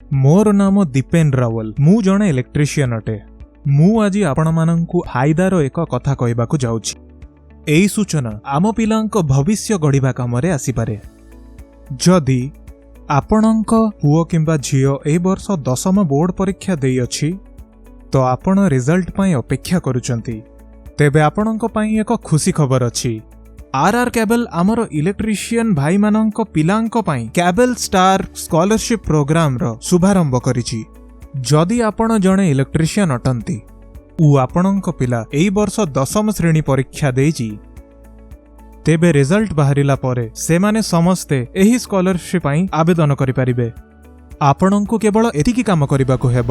ମୋର ନାମ ଦୀପେନ ରାୱଲ। ମୁଁ ଜଣେ ଇଲେକ୍ଟ୍ରିସିଆନ ଅଟେ। ମୁଁ ଆଜି ଆପଣମାନଙ୍କୁ ଫାଇଦାର ଏକ କଥା କହିବାକୁ ଯାଉଛି। ଏହି ସୂଚନା ଆମ ପିଲାଙ୍କ ଭବିଷ୍ୟ ଗଢ଼ିବା କାମରେ ଆସିପାରେ। ଯଦି ଆପଣଙ୍କ ପୁଅ କିମ୍ବା ଝିଅ ଏ ବର୍ଷ ଦଶମ ବୋର୍ଡ ପରୀକ୍ଷା ଦେଇଅଛି, ତ ଆପଣ ରେଜଲ୍ଟ ପାଇଁ ଅପେକ୍ଷା କରୁଛନ୍ତି, ତେବେ ଆପଣଙ୍କ ପାଇଁ ଏକ ଖୁସି ଖବର ଅଛି। ଆର୍ ଆର୍ କ୍ୟାବେଲ ଆମର ଇଲେକ୍ଟ୍ରିସିଆନ ଭାଇମାନଙ୍କ ପିଲାଙ୍କ ପାଇଁ କ୍ୟାବେଲ ଷ୍ଟାର ସ୍କଲାରସିପ୍ ପ୍ରୋଗ୍ରାମର ଶୁଭାରମ୍ଭ କରିଛି। ଯଦି ଆପଣ ଜଣେ ଇଲେକ୍ଟ୍ରିସିଆନ ଅଟନ୍ତି ଓ ଆପଣଙ୍କ ପିଲା ଏଇ ବର୍ଷ ଦଶମ ଶ୍ରେଣୀ ପରୀକ୍ଷା ଦେଇଛି, ତେବେ ରେଜଲ୍ଟ ବାହାରିଲା ପରେ ସେମାନେ ସମସ୍ତେ ଏହି ସ୍କଲାରସିପ୍ ପାଇଁ ଆବେଦନ କରିପାରିବେ। ଆପଣଙ୍କୁ କେବଳ ଏତିକି କାମ କରିବାକୁ ହେବ,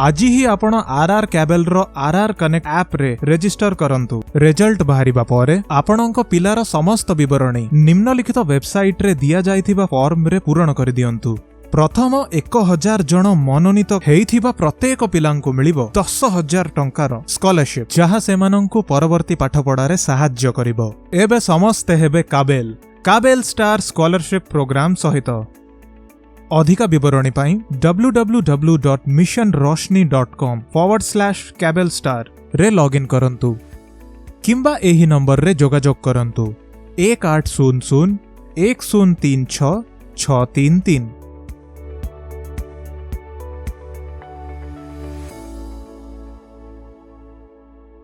ଆଜି ହିଁ ଆପଣ ଆର୍ ଆର୍ କ୍ୟାବେଲର ଆର୍ ଆର୍ କନେକ୍ଟ ଆପ୍ରେ ରେଜିଷ୍ଟର କରନ୍ତୁ। ରେଜଲ୍ଟ ବାହାରିବା ପରେ ଆପଣଙ୍କ ପିଲାର ସମସ୍ତ ବିବରଣୀ ନିମ୍ନଲିଖିତ ୱେବସାଇଟରେ ଦିଆଯାଇଥିବା ଫର୍ମରେ ପୂରଣ କରିଦିଅନ୍ତୁ। ପ୍ରଥମ 1000 ଜଣ ମନୋନୀତ ହେଇଥିବା ପ୍ରତ୍ୟେକ ପିଲାଙ୍କୁ ମିଳିବ 10,000 ଟଙ୍କାର ସ୍କଲାରସିପ୍, ଯାହା ସେମାନଙ୍କୁ ପରବର୍ତ୍ତୀ ପାଠପଢ଼ାରେ ସାହାଯ୍ୟ କରିବ। ଏବେ ସମସ୍ତେ ହେବେ କାବେଲ, କାବେଲ ଷ୍ଟାର ସ୍କଲାରସିପ୍ ପ୍ରୋଗ୍ରାମ ସହିତ। ଅଧିକା ବିବରଣୀ ପାଇଁ www.missionroshni.com/cabelstar ରେ ଲଗ୍ଇନ୍ କରନ୍ତୁ କିମ୍ବା ଏହି ନମ୍ବରରେ ଯୋଗାଯୋଗ କରନ୍ତୁ, 1800 1036 633।